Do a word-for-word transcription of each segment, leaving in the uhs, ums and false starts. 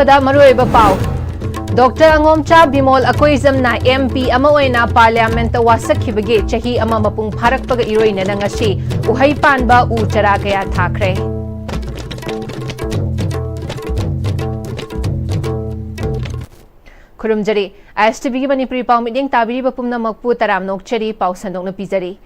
ꯗ ꯃꯔꯨꯑꯣꯏꯕ ꯄꯥꯎ꯫ Doctor ꯑꯉꯣꯝꯆꯥ Bimol ꯑꯀꯣꯏꯖꯝꯅ M P ꯑꯃ ꯑꯣꯏꯅ ꯄꯥꯔꯂꯤꯌꯥꯃꯦꯟꯠꯇ ꯋꯥꯁꯛꯈꯤꯕꯒꯤ ꯆꯍꯤ ꯑꯃ ꯃꯄꯨꯡ ꯐꯥꯔꯛꯄꯒ ꯏꯔꯣꯏꯅꯅ ꯉꯁꯤ ꯎꯍꯩ ꯄꯥꯟꯕ ꯎ ꯆꯔꯥ ꯀꯌꯥ ꯊꯥꯈ꯭ꯔꯦ꯫ ꯈꯨꯔꯨꯝꯖꯔꯤ꯫ ꯑꯥꯏ ꯑꯦꯁ ꯇꯤ ꯚꯤꯒꯤ ꯃꯅꯤꯄꯨꯔꯤ ꯄꯥꯎ ꯃꯤꯠꯌꯦꯡ ꯇꯥꯕꯤꯔꯤꯕ ꯄꯨꯝꯅꯃꯛꯄꯨ ꯇꯔꯥꯝꯅ ꯑꯣꯛꯆꯔꯤ꯫ ꯄꯥꯎ ꯁꯟꯗꯣꯛꯅ ꯄꯤꯖꯔꯤ꯫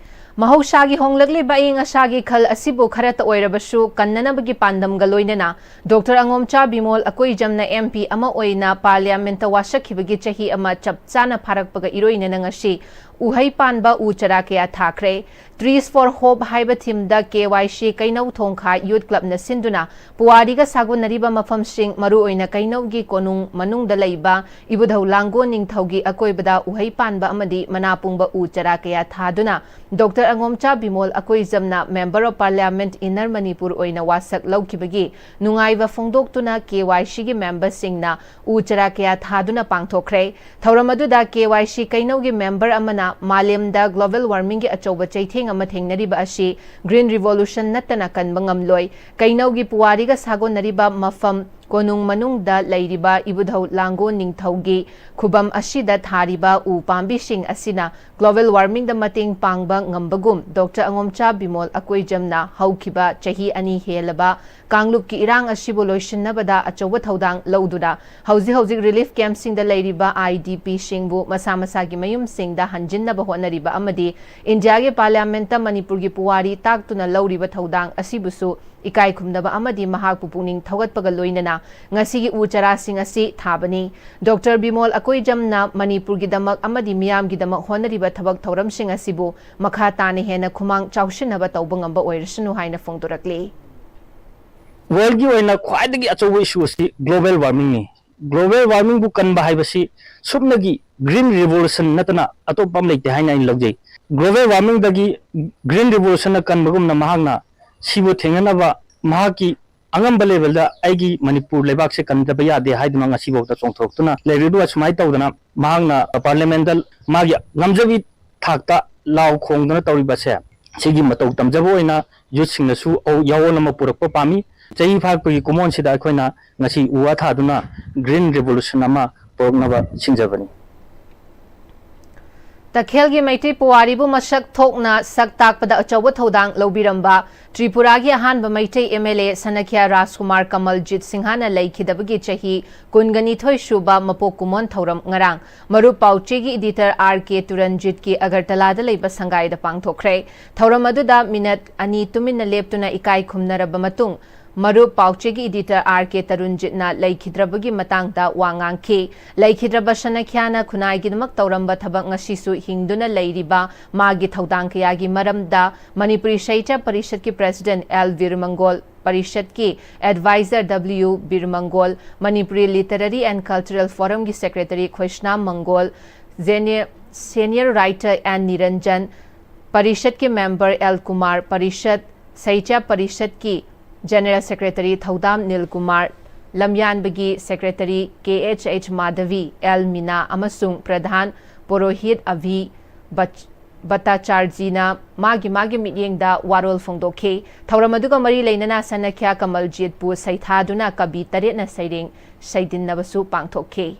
ꯃꯍꯧꯁꯥꯒꯤ ꯍꯣꯡꯂꯛꯂꯤꯕ ꯑꯏꯪ ꯑꯁꯥꯒꯤ ꯈꯜ ꯑꯁꯤꯕꯨ ꯈꯔꯇ ꯑꯣꯏꯔꯕꯁꯨ ꯀꯟꯅꯅꯕꯒꯤ ꯄꯥꯟꯗꯝꯒ ꯂꯣꯏꯅꯅ ꯗꯣꯛꯇꯔ ꯑꯉꯣꯝꯆꯥ ꯕꯤꯃꯣꯜ ꯑꯀꯣꯏꯖꯝꯅ ꯑꯦꯝ ꯄꯤ ꯑꯃ ꯑꯣꯏꯅ ꯄꯥꯔꯂꯤꯌꯥꯃꯦꯟꯠꯇ ꯋꯥꯁꯛꯈꯤꯕꯒꯤ ꯆꯍꯤ ꯑꯃ ꯆꯞ ꯆꯥꯅ ꯐꯥꯔꯛꯄꯒ ꯏꯔꯣꯏꯅꯅ ꯉꯁꯤ ꯎꯍꯩ ꯄꯥꯟꯕ ꯎ ꯆꯔꯥ ꯀꯌꯥ ꯊꯥꯈ꯭ꯔꯦ꯫ Trees for Hope ꯍꯥꯏꯕ ꯊꯤꯝꯗ ꯀꯦ ꯋꯥꯏ ꯁꯤ ꯀꯩꯅꯧ ꯊꯣꯡꯈꯥ ꯌꯨꯠ ꯀ꯭ꯂꯕꯅ ꯁꯤꯟꯗꯨꯅ ꯄꯨꯋꯥꯔꯤꯒ ꯁꯥꯒꯣꯟꯅꯔꯤꯕ ꯃꯐꯝꯁꯤꯡ, ꯃꯔꯨꯑꯣꯏꯅ ꯀꯩꯅꯧꯒꯤ ꯀꯣꯅꯨꯡ ꯃꯅꯨꯡꯗ ꯂꯩꯕ ꯏꯕꯨꯙꯧ ꯂꯥꯡꯒꯣꯜ ꯅꯤꯡꯊꯧꯒꯤ ꯑꯀꯣꯏꯕꯗ ꯎꯍꯩ ꯄꯥꯟꯕ ꯑꯃꯗꯤ ꯃꯅꯥ ꯄꯨꯡꯕ ꯎ ꯆꯔꯥ ꯀꯌꯥ ꯊꯥꯗꯨꯅ doctor ꯑꯉꯣꯝꯆꯥ Bimol ꯑꯀꯣꯏꯖꯝꯅ Member of Parliament Inner Manipur ꯑꯣꯏꯅ ꯋꯥꯁꯛ ꯂꯧꯈꯤꯕꯒꯤ ꯅꯨꯡꯉꯥꯏꯕ ꯐꯣꯡꯗꯣꯛꯇꯨꯅ ꯀꯦ ꯋꯥꯏ ꯁꯤꯒꯤ ꯃꯦꯝꯕꯔꯁꯤꯡꯅ ꯎ ꯆꯔꯥ ꯀꯌꯥ ꯊꯥꯗꯨꯅ ꯄꯥꯡꯊꯣꯛꯈ꯭ꯔꯦ꯫ ꯊꯧꯔꯝ ꯑꯗꯨꯗ ꯀꯦ ꯋꯥꯏ ꯁꯤ ꯀꯩꯅꯧꯒꯤ ꯃꯦꯝꯕꯔ ꯑꯃꯅ ꯃꯥꯂꯦꯝꯗ global warmingꯒꯤ ꯑꯆꯧꯕ ꯆꯩꯊꯦꯡ ꯑꯃ ꯊꯦꯡꯅꯔꯤꯕ ꯑꯁꯤ Green Revolution ꯅꯠꯇꯅ ꯀꯟꯕ ꯉꯝꯂꯣꯏ꯫ ꯀꯩꯅꯧꯒꯤ ꯄꯨꯋꯥꯔꯤꯒ ꯁꯥꯒꯣꯟꯅꯔꯤꯕ ꯃꯐꯝ ꯀꯣꯅꯨꯡ ꯃꯅꯨꯡꯗ ꯂꯩꯔꯤꯕ ꯏꯕꯨꯙꯧ ꯂꯥꯡꯒꯣꯜ ꯅꯤꯡꯊꯧꯒꯤ ꯈꯨꯕꯝ ꯑꯁꯤꯗ ꯊꯥꯔꯤꯕ ꯎ ꯄꯥꯝꯕꯤꯁꯤꯡ ꯑꯁꯤꯅ global warmingꯗ ꯃꯇꯦꯡ ꯄꯥꯡꯕ ꯉꯝꯕꯒꯨꯝ ꯗꯣꯛꯇꯔ ꯑꯉꯣꯝꯆꯥ ꯕꯤꯃꯣꯜ ꯑꯀꯣꯏꯖꯝꯅ ꯍꯧꯈꯤꯕ ꯆꯍꯤ ꯑꯅꯤ ꯍꯦꯜꯂꯕ ꯀꯥꯡꯂꯨꯞꯀꯤ ꯏꯔꯥꯡ ꯑꯁꯤꯕꯨ ꯂꯣꯏꯁꯤꯟꯅꯕꯗ ꯑꯆꯧꯕ ꯊꯧꯗꯥꯡ ꯂꯧꯗꯨꯅ ꯍꯧꯖꯤꯛ ꯍꯧꯖꯤꯛ relief campꯁꯤꯡꯗ ꯂꯩꯔꯤꯕ ꯑꯥꯏ ꯗꯤ ꯄꯤꯁꯤꯡꯕꯨ ꯃꯁꯥ ꯃꯁꯥꯒꯤ ꯃꯌꯨꯝꯁꯤꯡꯗ ꯍꯟꯖꯤꯟꯅꯕ ꯍꯣꯠꯅꯔꯤꯕ ꯑꯃꯗꯤ ꯏꯟꯗꯤꯌꯥꯒꯤ ꯄꯥꯔꯂꯤꯌꯥꯃꯦꯟꯠꯇ ꯃꯅꯤꯄꯨꯔꯒꯤ ꯄꯨꯋꯥꯔꯤ ꯇꯥꯛꯇꯨꯅ ꯂꯧꯔꯤꯕ ꯊꯧꯗꯥꯡ ꯑꯁꯤꯕꯨꯁꯨ ꯏꯀꯥꯏ ꯈꯨꯝꯅꯕ ꯑꯃꯗꯤ ꯃꯍꯥꯛꯄꯨ ꯄꯨꯛꯅꯤꯡ ꯊꯧꯒꯠꯄꯒ ꯂꯣꯏꯅꯅ ꯉꯁꯤꯒꯤ ꯎ ꯆꯔꯥꯁꯤꯡ ꯑꯁꯤ ꯊꯥꯕꯅꯤ꯫ ꯗꯣꯛꯇꯔ ꯕꯤꯃꯣꯜ ꯑꯀꯣꯏꯖꯝꯅ ꯃꯅꯤꯄꯨꯔꯒꯤꯗꯃꯛ ꯑꯃꯗꯤ ꯃꯤꯌꯥꯝꯒꯤꯗꯃꯛ ꯍꯣꯠꯅꯔꯤꯕ ꯊꯕꯛ ꯊꯧꯔꯝꯁꯤꯡ ꯑꯁꯤꯕꯨ ꯃꯈꯥ ꯇꯥꯅ ꯍꯦꯟꯅ ꯈꯨꯃꯥꯡ ꯆꯥꯎꯁꯤꯟꯅꯕ ꯇꯧꯕ ꯉꯝꯕ ꯑꯣꯏꯔꯁꯅꯨ ꯍꯥꯏꯅ ꯐꯣꯡꯗꯣꯔꯛꯂꯤ꯫ Worldꯒꯤ ꯑꯣꯏꯅ ꯈ꯭ꯋꯥꯏꯗꯒꯤ ꯑꯆꯧꯕ issue ꯑꯁꯤ global warmingꯅꯤ꯫ Global warmingꯕꯨ ꯀꯟꯕ ꯍꯥꯏꯕꯁꯤ ꯁꯨꯞꯅꯒꯤ Green Revolution ꯅꯠꯇꯅ ꯑꯇꯣꯞꯄ ꯑꯃ ꯂꯩꯇꯦ ꯍꯥꯏꯅ ꯑꯩꯅ ꯂꯧꯖꯩ꯫ Global warmingꯗꯒꯤ Green Revolutionꯅ ꯀꯟꯕꯒꯨꯝꯅ ꯃꯍꯥꯛꯅ ꯁꯤꯕꯨ ꯊꯦꯡꯅꯅꯕ ꯃꯍꯥꯛꯀꯤ ꯑꯉꯝꯕ levelꯗ ꯑꯩꯒꯤ ꯃꯅꯤꯄꯨꯔ ꯂꯩꯕꯥꯛꯁꯦ ꯀꯟꯗꯕ ꯌꯥꯗꯦ ꯍꯥꯏꯗꯨꯅ ꯉꯁꯤꯐꯥꯎꯗ ꯆꯣꯡꯊꯣꯔꯛꯇꯨꯅ ꯂꯩꯔꯤ꯫ ꯑꯗꯨꯒ ꯁꯨꯃꯥꯏꯅ ꯇꯧꯗꯅ ꯃꯍꯥꯛꯅ parliamentꯗ ꯃꯥꯒꯤ ꯉꯝꯖꯕꯤ ꯊꯥꯛꯇ ꯂꯥꯎ ꯈꯣꯡꯗꯨꯅ ꯇꯧꯔꯤꯕꯁꯦ, ꯁꯤꯒꯤ ꯃꯇꯧ ꯇꯝꯖꯕ ꯑꯣꯏꯅ youthꯁꯤꯡꯅꯁꯨ ꯌꯥꯑꯣꯟ ꯑꯃ ꯄꯨꯔꯛꯄ ꯄꯥꯝꯃꯤ꯫ ꯆꯍꯤ ꯐꯥꯔꯛꯄꯒꯤ ꯀꯨꯝꯑꯣꯟꯁꯤꯗ ꯑꯩꯈꯣꯏꯅ ꯉꯁꯤ ꯎ ꯋꯥ ꯊꯥꯗꯨꯅ Green Revolution ꯑꯃ ꯄꯨꯔꯛꯅꯕ ꯁꯤꯟꯖꯕꯅꯤ꯫ ꯇꯈꯦꯜꯒꯤ ꯃꯩꯇꯩ ꯄꯨꯋꯥꯔꯤꯕꯨ ꯃꯁꯛ ꯊꯣꯛꯅ ꯁꯛ ꯇꯥꯛꯄꯗ ꯑꯆꯧꯕ ꯊꯧꯗꯥꯡ ꯂꯧꯕꯤꯔꯝꯕ ꯇ꯭ꯔꯤꯄꯨꯔꯥꯒꯤ ꯑꯍꯥꯟꯕ ꯃꯩꯇꯩ MLA ꯁꯅꯈ꯭ꯌꯥ ꯔꯥꯖꯀꯨꯃꯥꯔ ꯀꯃꯜꯖꯤꯠ ꯁꯤꯡꯍꯅ ꯂꯩꯈꯤꯗꯕꯒꯤ ꯆꯍꯤ ꯀꯨꯟꯒ ꯅꯤꯊꯣꯏ ꯁꯨꯕ ꯃꯄꯣꯛ ꯀꯨꯝꯑꯣꯟ ꯊꯧꯔꯝ ꯉꯔꯥꯡ ꯃꯔꯨꯞ ꯄꯥꯎꯆꯦꯒꯤ editor R K ꯇꯨꯔꯟꯖꯤꯠꯀꯤ ꯑꯒꯔꯇꯂꯥꯗ ꯂꯩꯕ ꯁꯪꯒꯥꯏꯗ ꯄꯥꯡꯊꯣꯛꯈ꯭ꯔꯦ꯫ ꯊꯧꯔꯝ ꯑꯗꯨꯗ minute ꯑꯅꯤ ꯇꯨꯃꯤꯟꯅ ꯂꯦꯞꯇꯨꯅ ꯏꯀꯥꯏ ꯈꯨꯝꯅꯔꯕ ꯃꯇꯨꯡ, ꯃꯔꯨꯞ ꯄꯥꯎꯆꯦꯒꯤ editor R K ꯇꯔꯨꯟꯖꯤꯠꯅ ꯂꯩꯈꯤꯗ꯭ꯔꯕꯒꯤ ꯃꯇꯥꯡꯗ ꯋꯥ ꯉꯥꯡꯈꯤ꯫ ꯂꯩꯈꯤꯗ꯭ꯔꯕ ꯁꯅꯈ꯭ꯌꯥꯅ ꯈꯨꯟꯅꯥꯏꯒꯤꯗꯃꯛ ꯇꯧꯔꯝꯕ ꯊꯕꯛ ꯉꯁꯤꯁꯨ ꯍꯤꯡꯗꯨꯅ ꯂꯩꯔꯤꯕ ꯃꯥꯒꯤ ꯊꯧꯗꯥꯡ ꯀꯌꯥꯒꯤ ꯃꯔꯝꯗ ꯃꯅꯤꯄꯨꯔꯤ ꯁꯥꯍꯤꯇ꯭ꯌ ꯄꯔꯤꯁꯠꯀꯤ president L ꯕꯤꯔꯃꯪꯒꯣꯜ, ꯄꯔꯤꯁꯠꯀꯤ advisor W ꯕꯤꯔꯃꯪꯒꯣꯜ, Manipuri Literary and Cultural Forumꯒꯤ secretary ꯈꯣꯏꯁꯅꯥꯝ ꯃꯪꯒꯣꯜ, senior, senior writer N ꯅꯤꯔꯟꯖꯟ, ꯄꯔꯤꯁꯠꯀꯤ member L Kumar, parishad, ꯁꯥꯍꯤꯇ꯭ꯌ ꯄꯔꯤꯁꯠꯀꯤ general secretary ꯊꯧꯗꯥꯝ ꯅꯤꯜꯀꯨꯃꯥꯔ, ꯂꯝꯌꯥꯟꯕꯒꯤ secretary K H H ꯃꯥꯙꯕꯤ, L ꯃꯤꯅꯥ ꯑꯃꯁꯨꯡ ꯄ꯭ꯔꯙꯥꯟ ꯄꯨꯔꯣꯍꯤꯠ ꯑꯚꯤ ꯕꯠ-, ꯕꯠꯇꯥꯆꯥꯔꯖꯤꯅ ꯃꯥꯒꯤ ꯃꯥꯒꯤ ꯃꯤꯠꯌꯦꯡꯗ ꯋꯥꯔꯣꯜ ꯐꯣꯡꯗꯣꯛꯈꯤ꯫ ꯊꯧꯔꯝ ꯑꯗꯨꯒ ꯃꯔꯤ ꯂꯩꯅꯅ ꯁꯅꯈ꯭ꯌꯥ ꯀꯃꯜꯖꯤꯠꯄꯨ ꯁꯩꯊꯥꯗꯨꯅ ꯀꯕꯤ ꯇꯔꯦꯠꯅ ꯁꯩꯔꯦꯡ ꯁꯩꯗꯤꯟꯅꯕꯁꯨ ꯄꯥꯡꯊꯣꯛꯈꯤ꯫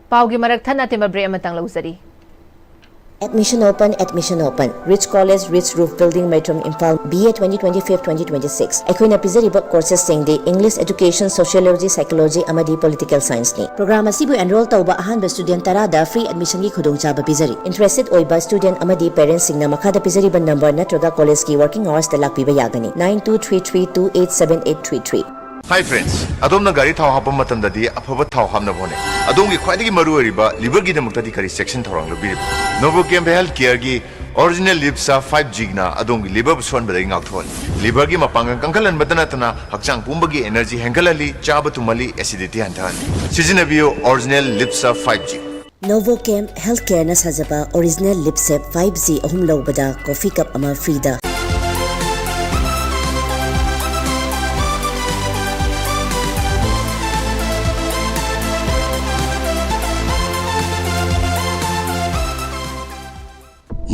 ꯄꯥꯎꯒꯤ ꯃꯔꯛ ꯊꯠꯅ ꯑꯇꯦꯟꯕ break ꯑꯃꯇꯪ ꯂꯧꯖꯔꯤ꯫ Admission open, admission open. Ridge College, Ridge Roof Building, Maitram, Imphal, B A twenty twenty-five, twenty twenty-six. ꯑꯩꯈꯣꯏꯅ ꯄꯤꯖꯔꯤꯕ courses ꯁꯤꯡꯗꯤ English, Education, Sociology, Psychology ꯑꯃꯗꯤ Political Science ꯅꯤ꯫ Program ꯑꯁꯤꯕꯨ enroll ꯇꯧꯕ ꯑꯍꯥꯟꯕ student ꯇꯔꯥꯗ free admission ꯒꯤ ꯈꯨꯗꯣꯡꯆꯥꯕ ꯄꯤꯖꯔꯤ꯫ Interested ꯑꯣꯏꯕ student ꯑꯃꯗꯤ parents ꯁꯤꯡꯅ ꯃꯈꯥꯗ ꯄꯤꯖꯔꯤꯕ number ꯅꯠꯇ꯭ꯔꯒ college ꯀꯤ working hours ꯇ ꯂꯥꯛꯄꯤꯕ ꯌꯥꯒꯅꯤ, nine two three three two eight seven eight three three. Hi friends, ꯑꯗꯣꯝꯅ ꯒꯥꯔꯤ ꯊꯥꯎ ꯍꯥꯞꯄ ꯃꯇꯝꯗꯗꯤ ꯑꯐꯕ ꯊꯥꯎ ꯍꯥꯞꯅꯕ ꯍꯣꯠꯅꯩ꯫ ꯑꯗꯣꯝꯒꯤ ꯈ꯭ꯋꯥꯏꯗꯒꯤ ꯃꯔꯨꯑꯣꯏꯔꯤꯕ liver ꯒꯤꯗꯃꯛꯇꯗꯤ ꯀꯔꯤ ꯆꯦꯛꯁꯤꯟ ꯊꯧꯔꯥꯡ ꯂꯧꯕꯤꯔꯤꯕ? Novochem Health Care ꯒꯤ Original Liver Serve five G ꯅ ꯑꯗꯣꯝꯒꯤ liver ꯕꯨ ꯁꯣꯟꯕꯗꯒꯤ ꯉꯥꯛꯊꯣꯛꯍꯜꯂꯤ꯫ Liver ꯒꯤ ꯃꯄꯥꯡꯒꯜ ꯀꯟꯈꯠꯍꯟꯕꯇ ꯅꯠꯇꯅ ꯍꯛꯆꯥꯡ ꯄꯨꯝꯕꯒꯤ energy ꯍꯦꯟꯒꯠꯍꯜꯂꯤ, ꯆꯥꯕ ꯇꯨꯝꯍꯜꯂꯤ, acidity ꯍꯟꯊꯍꯜꯂꯤ꯫ ꯁꯤꯖꯤꯟꯅꯕꯤꯌꯨ Original Liver Serve five G꯫ Novochem Health Care ꯅ ꯁꯥꯖꯕ Original Liver Serve five G ꯑꯍꯨꯝ ꯂꯧꯕꯗ coffee cup ꯑꯃ free ꯗ꯫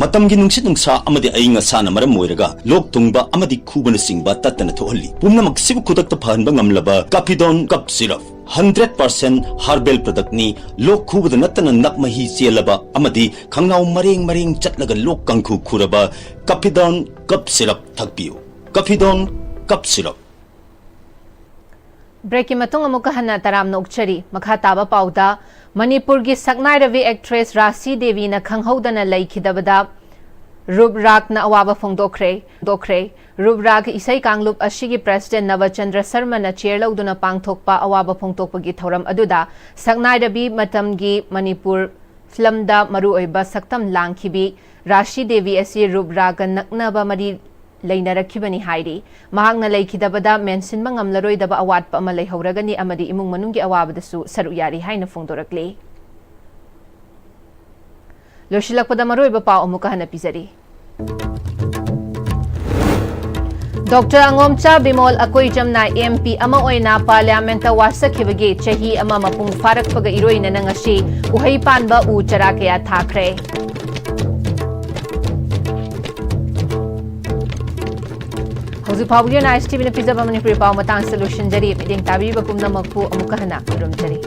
ꯃꯇꯝ ꯃꯇꯝꯒꯤ ꯅꯨꯡꯁꯤꯠ ꯅꯨꯡꯁꯥ ꯑꯃꯗꯤ ꯑꯏꯪ ꯑꯁꯥꯅ ꯃꯔꯝ ꯑꯣꯏꯔꯒ ꯂꯣꯛ ꯊꯨꯡꯕ ꯑꯃꯗꯤ ꯈꯨꯕꯅꯆꯤꯡꯕ ꯇꯠꯇꯅ ꯊꯣꯛꯍꯜꯂꯤ꯫ ꯄꯨꯝꯅꯃꯛꯁꯤꯕꯨ ꯈꯨꯗꯛꯇ ꯐꯍꯟꯕ ꯉꯝꯂꯕ ꯀꯥꯐꯤꯗꯣꯟ ꯀꯞ ꯁꯤꯔꯞ, ꯍꯟꯗ꯭ꯔꯦꯠ ꯄꯥꯔꯁꯦꯟ ꯍꯥꯔꯕꯦꯜ ꯄ꯭ꯔꯗꯛꯅꯤ꯫ ꯂꯣꯛ ꯈꯨꯕꯗ ꯅꯠꯇꯅ ꯅꯞ ꯃꯍꯤ ꯆꯦꯜꯂꯕ ꯑꯃꯗꯤ ꯈꯪꯅꯥꯎ ꯃꯔꯦꯡ ꯃꯔꯦꯡ ꯆꯠꯂꯒ ꯂꯣꯛ ꯀꯥꯡꯈꯨ ꯈꯨꯔꯕ ꯀꯥꯐꯤꯗꯣꯟ ꯀꯞ ꯁꯤꯔꯞ ꯊꯛꯄꯤꯌꯨ꯫ ꯀꯥꯐꯤꯗꯣꯟ ꯀꯞ ꯁꯤꯔꯞ꯫ ꯕ꯭ꯔꯦꯛꯀꯤ ꯃꯇꯨꯡ ꯑꯃꯨꯛꯀ ꯍꯟꯅ ꯇꯔꯥꯝꯅ ꯑꯣꯛꯆꯔꯤ꯫ ꯃꯈꯥ ꯇꯥꯕ ꯄꯥꯎꯗ, ꯃꯅꯤꯄꯨꯔꯒꯤ ꯁꯛꯅꯥꯏꯔꯕꯤ ꯑꯦꯛꯇ꯭ꯔꯦꯁ ꯔꯥꯁꯤ ꯗꯦꯕꯤꯅ ꯈꯪꯍꯧꯗꯅ ꯂꯩꯈꯤꯗꯕꯗ ꯔꯨꯞ ꯔꯥꯛꯅ ꯑꯋꯥꯕ ꯐꯣꯡꯗꯣꯛꯈ꯭ꯔꯦ꯫ ꯐꯣꯡꯗꯣꯛꯈ꯭ꯔꯦ꯫ ꯔꯨꯞ ꯔꯥꯛ ꯏꯁꯩ ꯀꯥꯡꯂꯨꯞ ꯑꯁꯤꯒꯤ ꯄ꯭ꯔꯦꯁꯤꯗꯦꯟ ꯅꯕꯆꯟꯗ꯭ꯔ ꯁꯔꯃꯅ ꯆꯦꯌꯔ ꯂꯧꯗꯨꯅ ꯄꯥꯡꯊꯣꯛꯄ ꯑꯋꯥꯕ ꯐꯣꯡꯗꯣꯛꯄꯒꯤ ꯊꯧꯔꯝ ꯑꯗꯨꯗ ꯁꯛꯅꯥꯏꯔꯕꯤ ꯃꯇꯝꯒꯤ ꯃꯅꯤꯄꯨꯔ ꯐꯤꯂꯝꯗ ꯃꯔꯨꯑꯣꯏꯕ ꯁꯛꯇꯝ ꯂꯥꯡꯈꯤꯕꯤ ꯔꯥꯁꯤ ꯗꯦꯕꯤ ꯑꯁꯤ ꯔꯨꯞ ꯔꯥꯛꯒ ꯅꯛꯅꯕ ꯃꯔꯤ ꯂꯩꯅꯔꯛꯈꯤꯕꯅꯤ ꯍꯥꯏꯔꯤ꯫ ꯃꯍꯥꯛꯅ ꯂꯩꯈꯤꯗꯕꯗ ꯃꯦꯟꯁꯤꯟꯕ ꯉꯝꯂꯔꯣꯏꯗꯕ ꯑꯋꯥꯠꯄ ꯑꯃ ꯂꯩꯍꯧꯔꯒꯅꯤ ꯑꯃꯗꯤ ꯏꯃꯨꯡ ꯃꯅꯨꯡꯒꯤ ꯑꯋꯥꯕꯗꯁꯨ ꯁꯔꯨꯛ ꯌꯥꯔꯤ ꯍꯥꯏꯅ ꯐꯣꯡꯗꯣꯔꯛꯂꯤ꯫ ꯂꯣꯏꯁꯤꯜꯂꯛꯄꯗ ꯃꯔꯨꯑꯣꯏꯕ ꯄꯥꯎ ꯑꯃꯨꯛꯀ ꯍꯟꯅ ꯄꯤꯖꯔꯤ꯫ ꯗꯣꯛꯇꯔ ꯑꯉꯣꯝꯆꯥ ꯕꯤꯃꯣꯜ ꯑꯀꯣꯏꯖꯝꯅ ꯑꯦꯝ ꯄꯤ ꯑꯃ ꯑꯣꯏꯅ ꯄꯥꯔꯂꯤꯌꯥꯃꯦꯟꯠꯇ ꯋꯥꯁꯛꯈꯤꯕꯒꯤ ꯆꯍꯤ ꯑꯃ ꯃꯄꯨꯡ ꯐꯥꯔꯛꯄꯒ ꯏꯔꯣꯏꯅꯅ ꯉꯁꯤ ꯎꯍꯩ ꯄꯥꯟꯕ ꯎ ꯆꯔꯥ ꯀꯌꯥ ꯊꯥꯈ꯭ꯔꯦ꯫ ꯍꯧꯖꯤꯛ ꯐꯥꯎꯕꯒꯤ ꯑꯣꯏꯅ ꯑꯥꯏ ꯑꯦꯁ ꯇꯤ ꯚꯤꯅ ꯄꯤꯖꯕ ꯃꯅꯤꯄꯨꯔꯤ ꯄꯥꯎ ꯃꯇꯥꯡꯁꯤꯗ ꯂꯣꯏꯁꯤꯟꯖꯔꯤ꯫ ꯃꯤꯠꯌꯦꯡ ꯇꯥꯕꯤꯔꯤꯕ ꯄꯨꯝꯅꯃꯛꯄꯨ ꯑꯃꯨꯛꯀ ꯍꯟꯅ ꯈꯨꯔꯨꯝꯖꯔꯤ꯫